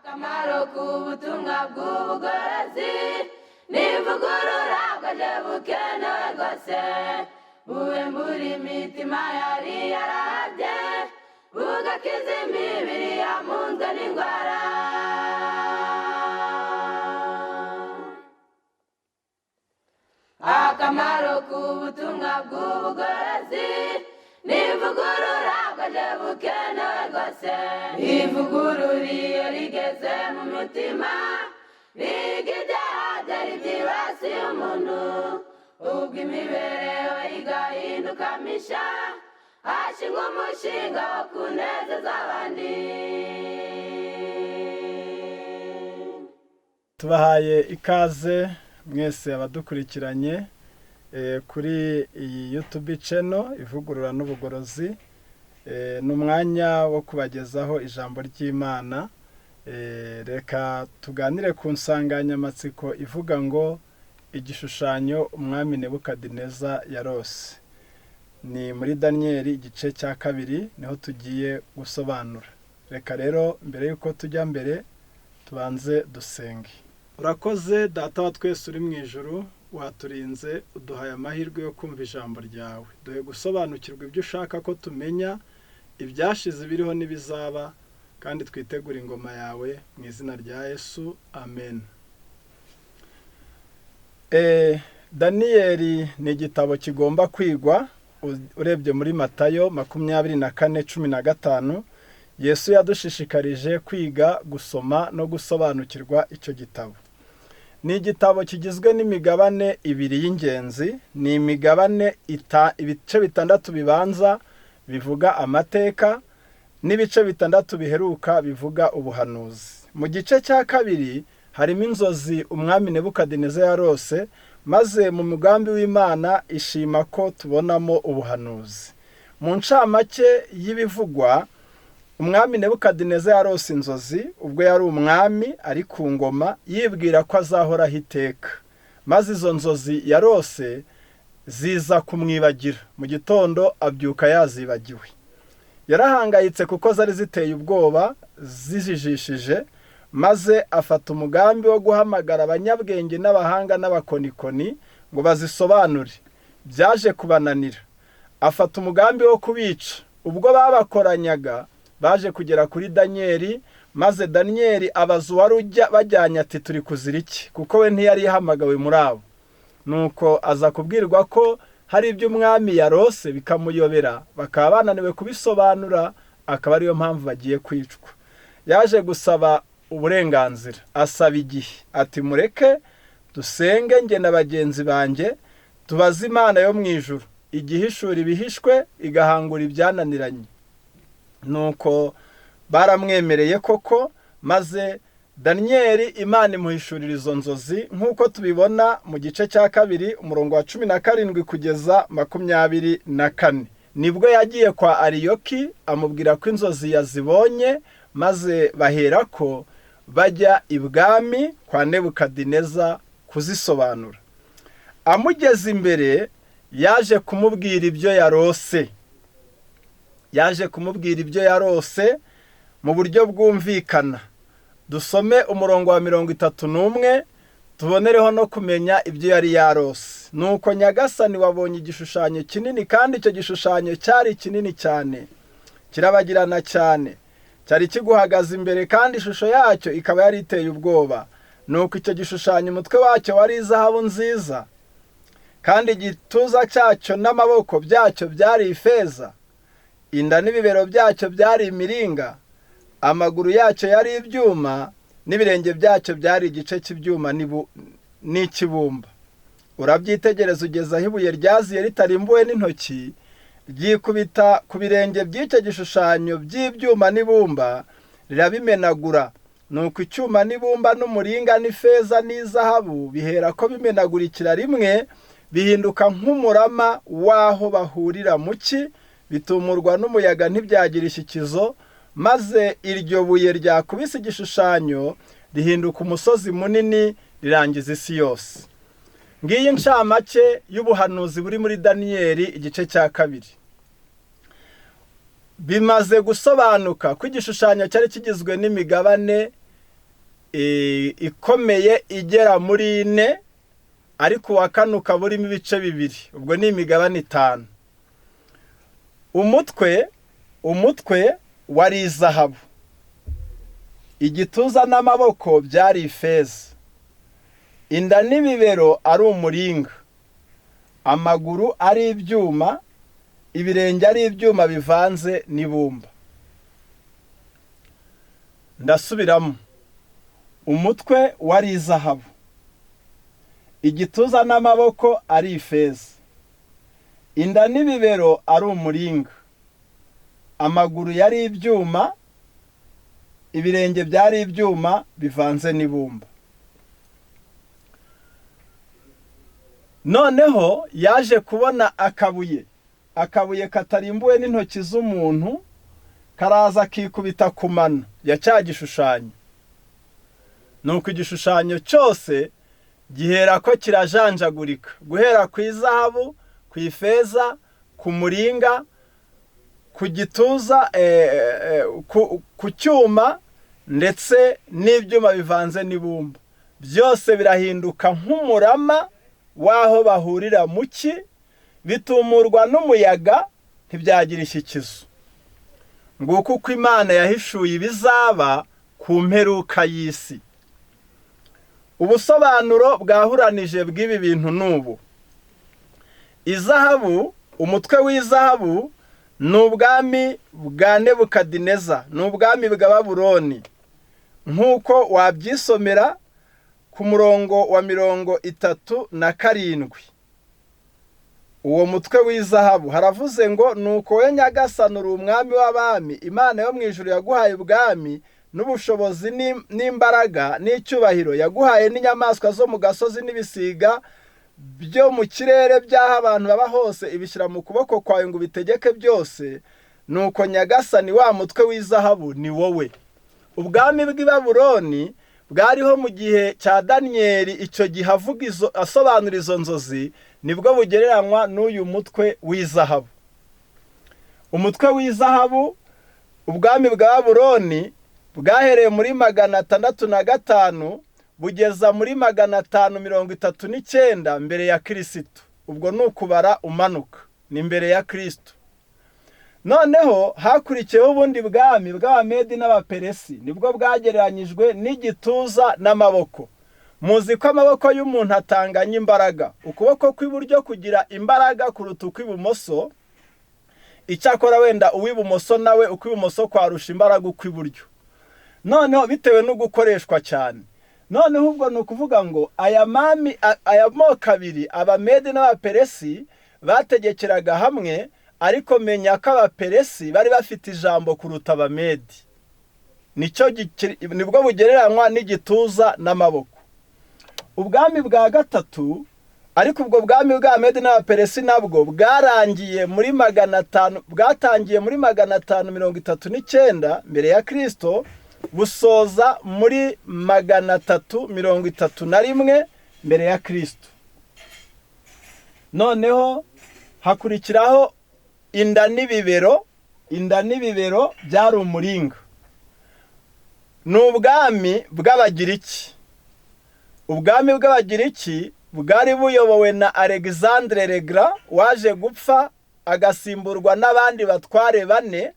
Akamaro k'ubutumwa bw'ubugorozi n'ivugurura bwaje bukenewe rwose, buhembura imitima yari yarahabye, bugakiza imibiri yamunzwe n'indwara. Akamaro k'ubutumwa bw'ubugorozi n'ivugurura bwaje bukenewe rwose. Ivugurura iyo rigeze mu mutima, riga ibyaha byari byibasiye umuntu, ubwo imibereho igahinduka misha, hashingwa umushinga wo kunezeza abandi. Tubahaye ikaze mwese abadukurikiranye kuri iyi YouTube channel Ivugurura n'Ubugorozi. Ni umwanya wo kubagezaho ijambo ry'Imana. Reka tuganire ku nsanganyamatsiko ivuga ngo igishushanyo umwami Nebukadineza yarose. Ni muri Daniyeli igice cya 2 niho tugiye gusobanura. Reka rero mbere yuko tujya mbere tubanze dusenge. Urakoze Data wa twese uri mu ijuru, waturinze uduhaye amahirwe yo kumva ijambo ryawe. Duhe gusobanukirwa ibyo ushaka ko tumenya, ibyashize biriho n'ibizaba, kandi twitegure ingoma yawe mu izina rya Yesu, amen. Daniyeli ni igitabo kigomba kwigwa. Urebye muri Matayo 24:15, Yesu yadushishikarije kwiga, gusoma no gusobanukirwa icyo gitabo. Ni igitabo kigizwe n'imigabane ibiri y'ingenzi. Ni imigabane ibice 6 bibanza bivuga amateka, n'ibice 6 biheruka bivuga ubuhanuzi. Mu gice cya 2 harimo inzozi umwami Nebukadineza yarose, maze mu mugambi w'Imana ishima ko tubonamo ubuhanuzi. Mu ncamake y'ibivugwa, umwami Nebukadineza yarose inzozi ubwo yari umwami ari ku ngoma, yibwira ko azahoraho iteka. Maze izo nzozi yarose ziza kumwibagira. Mu gitondo abyuka yazibagiwe. Yarahangayitse kuko zari ziteye ubwoba, zijijishije, maze afata umugambi wo guhamagara abanyabwenge n'abahanga n'abakonikoni ngo bazisobanure. Byaje kubananira. Afata umugambi wo kubica. Ubwo babakoranyaga baje kugera kuri Daniyeli, maze Daniyeli abaza uwari bajyanye ati turi kuzira iki, kuko we ntiyari yahamagawe muri abo. Nuko aza kubwirwa ko hari ibyo umwami yarose bikamuyobera, bakaba bananiwe kubisobanura, akaba ariyo mpamvu bagiye kwicwa. Yaje gusaba uburenganzira, asaba igihe ati mureke dusenge nge na bagenzi banjye, tubaze Imana yo mu ijuru igihishura ibihishwe igahangura ibyananiranye. Nuko baramwemereye koko, maze Daniyeli Imana imuhishurira izo nzozi nk'uko tubibona mu gice cya 2 umurongo wa 17 kugeza 24. Nibwo yagiye kwa Ariyoki amubwira ko inzozi yazibonye, maze baherako bajya ibwami kwa Nebukadineza kuzisobanura. Amugeze imbere yaje kumubwira ibyo yarose. Yaje kumubwira ibyo yarose mu buryo bwumvikana. Dusome umurongo wa 31 tubonereho no kumenya ibyo yari yarose. Nuko Nyagasani wabonye igishushanyo kinini, kandi icyo gishushanyo cyari kinini cyane, kirabagirana cyane, cyari kiguhagaze imbere, kandi ishusho yacyo ikaba yari iteye ubwoba. Nuko icyo gishushanyo umutwe wacyo wari izahabu nziza, kandi igituza cyacyo n'amaboko byacyo byari ifeza, inda n'ibibero byacyo byari imiringa, amaguru yacyo yari ibyuma, n'ibirenge byacyo byari igice cy'ibyuma n'ikibumba. Urabyitegereza ugeza aho ibuye ryaziye ritarimbuwe n'intoki, ryikubita ku birenge by'icyo gishushanyo by'ibyuma n'ibumba, rirabimenagura. Nuko icyuma n'ibumba n'umuringa n'ifeza n'izahabu bihera ko bimenagurikira rimwe, bihinduka nk'umurama w'aho bahurira mu cyi, bitumurwa n'umuyaga ntibyagira ishyikizo. Maze iryo buye ryakubise igishushanyo rihinduka umusozi munini, rirangiza isi yose. Ngiyi incamake y'ubuhanuzi buri muri Daniyeli igice cya 2. Bimaze gusobanuka ko igishushanyo cyari kigizwe n'imigabane ikomeye igera muri 4, ariko uwa kane ukaba urimo ibice 2, ubwo ni imigabane 5. Umutwe wari izahabu, igituza n'amaboko byari ifeza, inda n'ibibero ari umuringa, amaguru ari ibyuma, ibirenge ari ibyuma bivanze n'ibumba. Ndasubiramo, umutwe wari izahabu, igituza n'amaboko ari ifeza, inda n'ibibero ari umuringa, amaguru yari ibyuma, ibirenge byari ibyuma bivanze n'ibumba. Noneho yaje kubona akabuye katarimbuwe n'intoki z'umuntu, karaza kikubita ku mano ya cya gishushanyo. Nuko igishushanyo cyose gihera ko kirajanjagurika, guhera ku izahabu, ku ifeza, ku muringa, ku gituza, ku cyuma, ndetse n'ibyuma bivanze n'ibumba, byose birahinduka nk'umurama w'aho bahurira mu ki, bitumurwa n'umuyaga, ntibyagira ishyikizo. Nguko uko Imana yahishuye ibizaba ku mperuka y'isi. Ubusobanuro bwahuranije bw'ibi bintu n'ubu: izahabu, umutwe w'izahabu ni ubwami bwa Nebukadineza, ni ubwami bwa Babuloni, nk'uko wabyisomera ku murongo wa 37. Uwo mutwe w'izahabu haravuze ngo: nuko we Nyagasani uri umwami w'abami, Imana yo mu ijuru yaguhaye ubwami n'ubushobozi n'imbaraga n'icyubahiro, yaguhaye n'inyamaswa zo mu gasozi n'ibisiga byo mu kirere by'aho abantu baba hose, ibishyira mu kuboko kwawe ngo ubitegeke byose. Nuko Nyagasani, wa mutwe w'izahabu ni wowe. Ubwami bw'i Babuloni bwariho mu gihe cya Daniyeli, icyo gihe avuga izo, asobanura izo nzozi, nibwo bugereranywa n'uyu mutwe w'izahabu. Umutwe w'izahabu, ubwami bwa Babuloni bwahereye muri 605 bugeza muri 539 mbere ya Kristo. Ubwo ni ukubara umanuka, ni mbere ya Kristo. Noneho hakurikiyeho ubundi bwami bw'Abamedi n'Abaperesi, nibwo bwagereranyijwe n'igituza n'amaboko. Muzi ko amaboko y'umuntu atanganya imbaraga, ukuboko kw'iburyo kugira imbaraga kuruta ukw'ibumoso, icyakora wenda uw'ibumoso nawe ukw'ibumoso kwarusha imbaraga ukw'iburyo, noneho bitewe no gukoreshwa cyane. Noneho ubwo ni ukuvuga ngo aya mami, aya moko abiri, Abamedi n'Abaperesi, bategekeraga hamwe, ariko menya ko Abaperesi bari bafite ijambo kuruta Abamedi. Nicyo nibwo bugereranywa n'igituza n'amaboko. Ubwami bwa gatatu, ariko ubwo bwami bw'Abamedi n'Abaperesi nabwo bwarangiye muri 500, bwatangiye muri 539 mbere ya Kristo, busoza muri 331 mbere ya Kristo. Noneho hakurikiraho inda n'ibibero. Inda n'ibibero byari umuringa, ni ubwami bw'Abagiriki. Ubwami bw'Abagiriki bwari buyobowe na Alexandre le Grand, waje gupfa agasimburwa n'abandi batware 4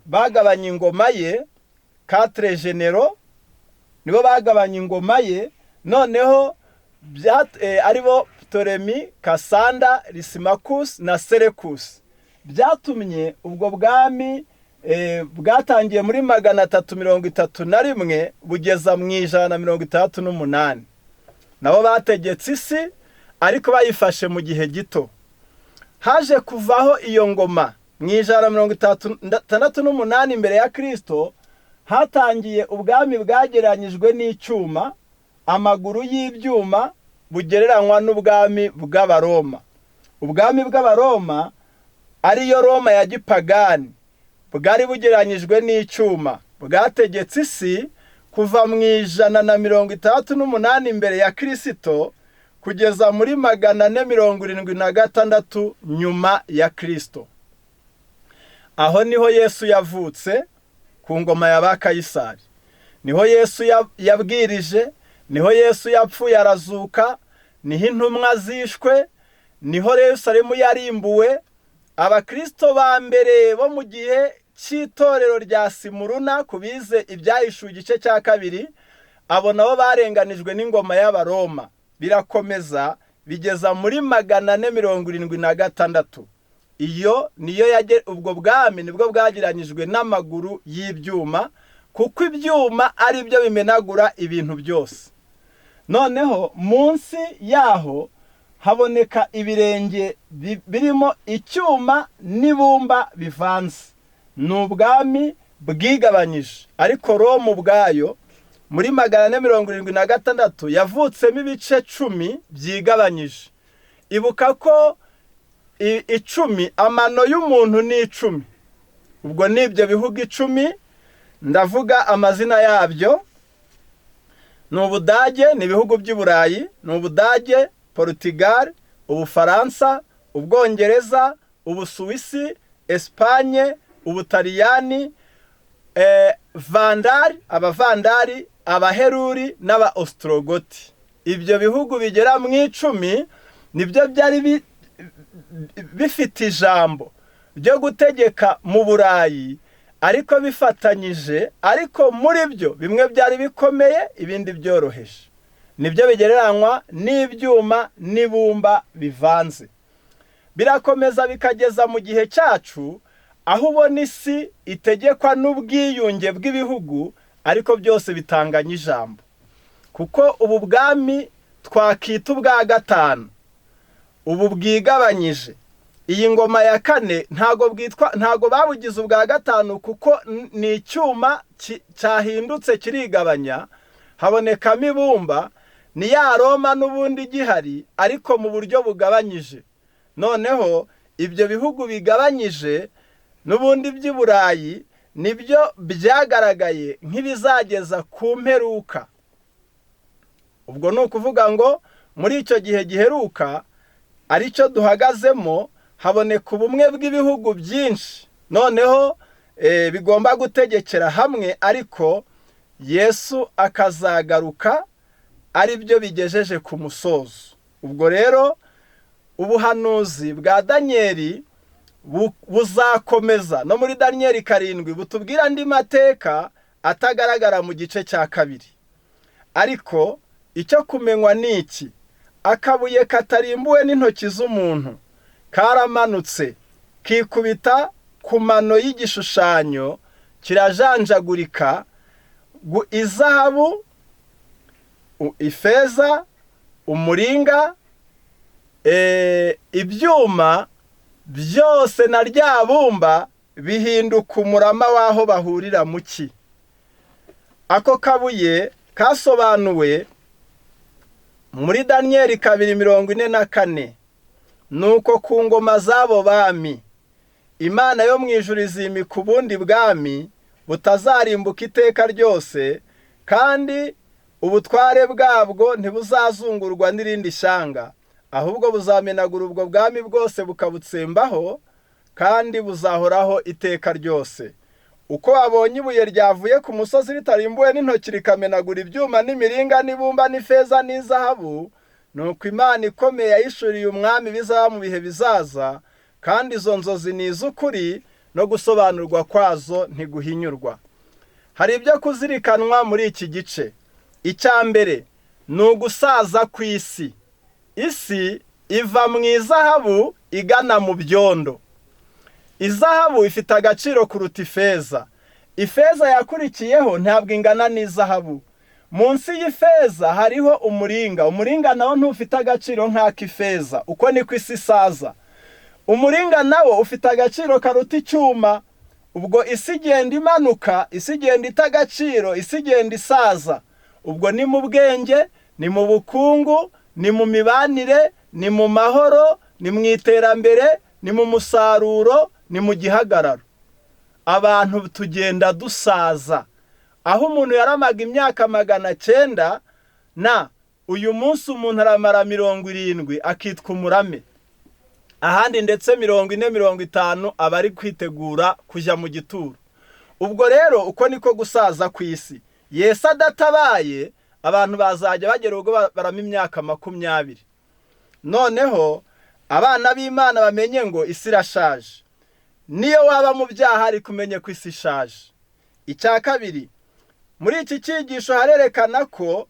bagabanye ingoma ye, quatre généraux nibo bagabanye ingoma ye. Noneho aribo Ptolemy, Cassandra, Lysimachus na Seleucus. Byatumye ubwo bwami bwatangiye muri 331 bugeza mu 168. Nabo bategetse isi, ariko bayifashe mu gihe gito. Haje kuvaho iyo ngoma mu 168 imbere ya Kristo, hatangiye ubwami bwagereranyijwe n'icyuma, amaguru y'ibyuma, bugereranywa n'ubwami bw'Abaroma. Ubwami bw'Abaroma ariyo Roma ya gipagani, bwari bugereranyijwe n'icyuma, bwategetse isi kuva mu 168 imbere ya Kristo kugeza muri 476 nyuma ya Kristo. Aho niho Yesu yavutse ku ngoma ya ba Kayisari. Niho Yesu yabwirije, niho Yesu yapfuye arazuka, niho intumwa zishwe, niho Yerusalemu yarimbuwe. Abakristo ba mbere bo mu gihe cy'itorero rya Simuruna, kubize Ibyahishuwe igice cya 2, abo nabo barenganijwe n'ingoma y'Abaroma. Birakomeza bigeza muri 476. Iyo niyo ubwo bwami nibwo bwagiranyijwe n'amaguru y'ibyuma, kuko ibyuma ari byo bimenagura ibintu byose. Noneho munsi yaho haboneka ibirenge birimo icyuma n'ibumba bivanze. Ni ubwami bwigabanyije. Ariko Roma ubwayo muri 476 yavutsemo ibice 10 byigabanyije. Ibuka ko 10, amano y'umuntu ni 10. Ubwo nibyo bihugu 10, ndavuga amazina yabyo. Ni Ubudage, ni ibihugu by'i Burayi, ni Ubudage, Portugal, Ubufaransa, Ubwongereza, Ubusuwisi, Espanye, Ubutaliyani, Vandali, Abavandali, Abaheruri n'aba Ostrogoti. Ibyo bihugu bigera mu 10 nibyo byari bifite ijambo ryo gutegeka mu Burayi, ariko bifatanyije. Ariko muri byo bimwe byari bikomeye, ibindi byoroheje. Nibyo bigereranywa n'ibyuma n'ibumba bivanze. Birakomeza bikageza mu gihe cyacu, aho ubona isi itegekwa n'ubwiyunge bw'ibihugu, ariko byose bitanganya ijambo. Kuko ubu bwami twakita ubwa 5, ubu bwigabanyije. Iyi ngoma ya 4 ntago babugize ubwa 5, kuko ni icyuma cyahindutse kirigabanya, habonekamo ibumba. Ni ya Roma n'ubundi gihari, ariko mu buryo bugabanyije. Noneho ibyo bihugu bigabanyije n'ubundi by'i Burayi nibyo byagaragaye nk'ibizageza ku mperuka. Ubwo ni ukuvuga ngo muri icyo gihe giheruka aricyo duhagazemo, haboneka ubumwe bw'ibihugu byinshi. Noneho bigomba gutegekera hamwe, ariko Yesu akazagaruka ari byo bigejeje ku musozo. Ubwo rero ubuhanuzi bwa Danieli buzakomeza no muri Danieli 7, butubwira andi mateka atagaragara mu gice cya 2. Ariko icyo kumenywa ni iki: akabuye katarimbuwe n'intoki z'umuntu karamanutse kikubita ku mano y'igishushanyo, kirajanjagurika. Izahabu, ifeza, umuringa, ibyuma byose na rya bumba bihinduka umurama w'aho bahurira mu ki. Ako kabuye kasobanuwe muri Danieli 2:44. Nuko ku ngoma z'abo bami Imana yo mu ijuru izimika ubundi bwami butazarimbuka iteka ryose, kandi ubutware bwabwo ntibuzazungurwa n'irindi shyanga, ahubwo buzamenagura ubwo bwami bwose bukabutsembaho, kandi buzahoraho iteka ryose. Uko wabonye ibuye ryavuye ku musozi ritarimbuwe n'intoki rikamenagura ibyuma n'imiringa n'ibumba n'ifeza n'izahabu, nuko Imana ikomeye yahishuriye umwami bizaba mu bihe bizaza, kandi izo nzozi ni iz'ukuri, no gusobanurwa kwazo ntiguhinyurwa. Hari ibyo kuzirikanwa muri iki gice. Icya mbere ni ugusaza kw'isi. Isi iva mu izahabu igana mu byondo. Izahabu ifite agaciro kuruta ifeza. Ifeza yakurikiyeho ntabwo ingana n'izahabu. Munsi y'ifeza hariho umuringa. Umuringa nawo ntufite agaciro nk'ak'ifeza. Uko niko isi isaza. Umuringa nawo ufite agaciro karuta icyuma. Ubwo isi igenda imanuka, isi igenda ita agaciro, isi igenda isaza. Ubwo ni mu bwenge, ni mu bukungu, ni mu mibanire, ni mu mahoro, ni mu iterambere, ni mu musaruro, ni mu gihagararo. Abantu tugenda dusaza. Aho umuntu yaramaga imyaka 900 na uyu munsi umuntu aramara 70 akitwa umurame. Ahandi ndetse 40, 50 aba ari kwitegura kujya mu gituro. Ubwo rero uko niko gusaza kw'isi. Yesu adatabaye, abantu bazajya bagera ubwo barama imyaka 20. Noneho abana b'Imana bamenye ngo isi irashaje. Niyo waba mu byaha ariko umenye ko isi ishaje. Icya kabiri, muri iki cyigisho harerekana ko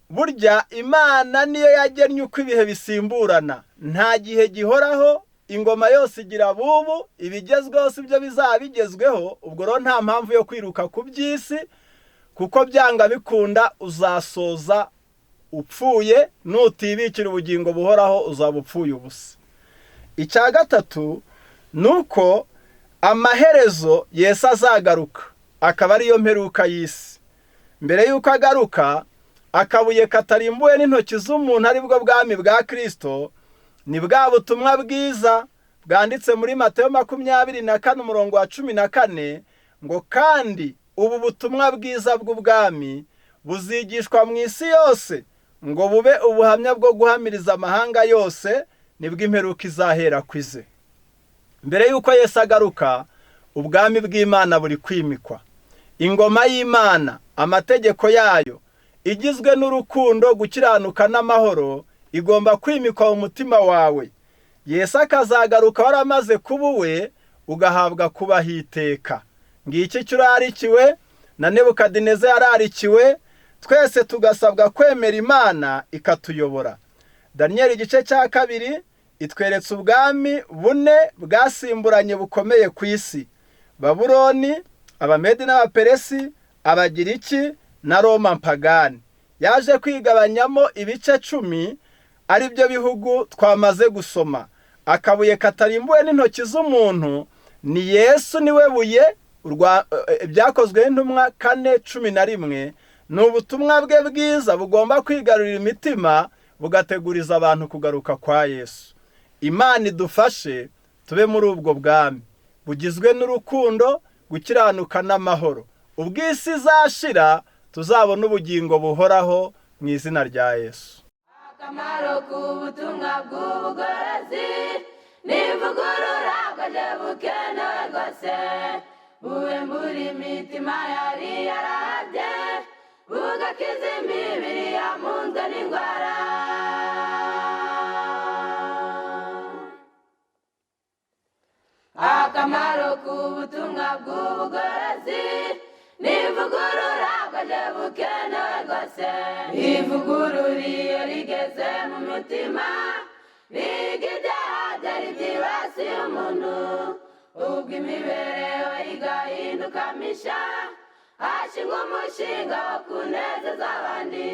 burya Imana niyo yagennye uko ibihe bisimburana. Nta gihe gihoraho, ingoma yose igira bubu, ibigezweho si byo bizaba bigezweho. Ubwo rero nta mpamvu yo kwiruka ku by'isi, kuko byanga bikunda uzasoza upfuye, nutibikira ubugingo buhoraho uzaba upfuye ubusa. Icya gatatu ni uko amaherezo Yesu azagaruka, akaba ariyo mperuka y'isi. Mbere y'uko agaruka, akabuye katarimbuwe n'intoki z'umuntu, aribwo bwami bwa Kristo, ni bwa butumwa bwiza bwanditse muri Matayo 24 umurongo wa 14, ngo kandi ubu butumwa bwiza bw'ubwami buzigishwa mu isi yose, ngo bube ubuhamya bwo guhamiriza amahanga yose, nibwo imperuka izahera kwize. Mbere y'uko Yesu agaruka, ubwami bw'Imana buri kwimikwa. Ingoma y'Imana, amategeko yayo igizwe n'urukundo, gukiranuka n'amahoro, igomba kwimikwa mu mutima wawe. Yesu akazagaruka waramaze kuba uwe, ugahabwa kubaho iteka. Ngiki icyo urarikiwe, na Nebukadineza yararikiwe, twese tugasabwa kwemera Imana ikatuyobora. Daniyeli igice cya 2 itweretse ubwami bune bwasimburanye bukomeye ku isi: Babuloni, Abamedi n'Abaperesi, Abagiriki na Roma mpagani. Yaje kwigabanyamo ibice 10, ari byo bihugu twamaze gusoma. Akabuye katarimbuwe n'intoki z'umuntu ni Yesu, niwe buye. Ibyakozwe n'intumwa 4:11 ni ubutumwa bwe bwiza bugomba kwigarurira imitima, bugateguriza abantu kugaruka kwa Yesu. Imana idufashe tube muri ubwo bwami bugizwe n'urukundo, gukiranuka n'amahoro. Ubw'isi izashira tuzabona ubugingo buhoraho mu izina rya Yesu. Akamaro k'ubutumwa bw'ubugorozi n'ivugurura bwaje bukenewe rwose, buhembura imitima yari yarabye, bugakiza imibiri yamunzwe n'indwara. Akamaro k'ubutumwa bw'ubugorozi n'ivugurura bwaje bukenewe rwose, ivugurura iyo rigeze mu mitima, riga ibyaha byari byibasiye umuntu, ubwo imibereho igahinduka misha, hashingwa umushinga wo kunezeza abandi.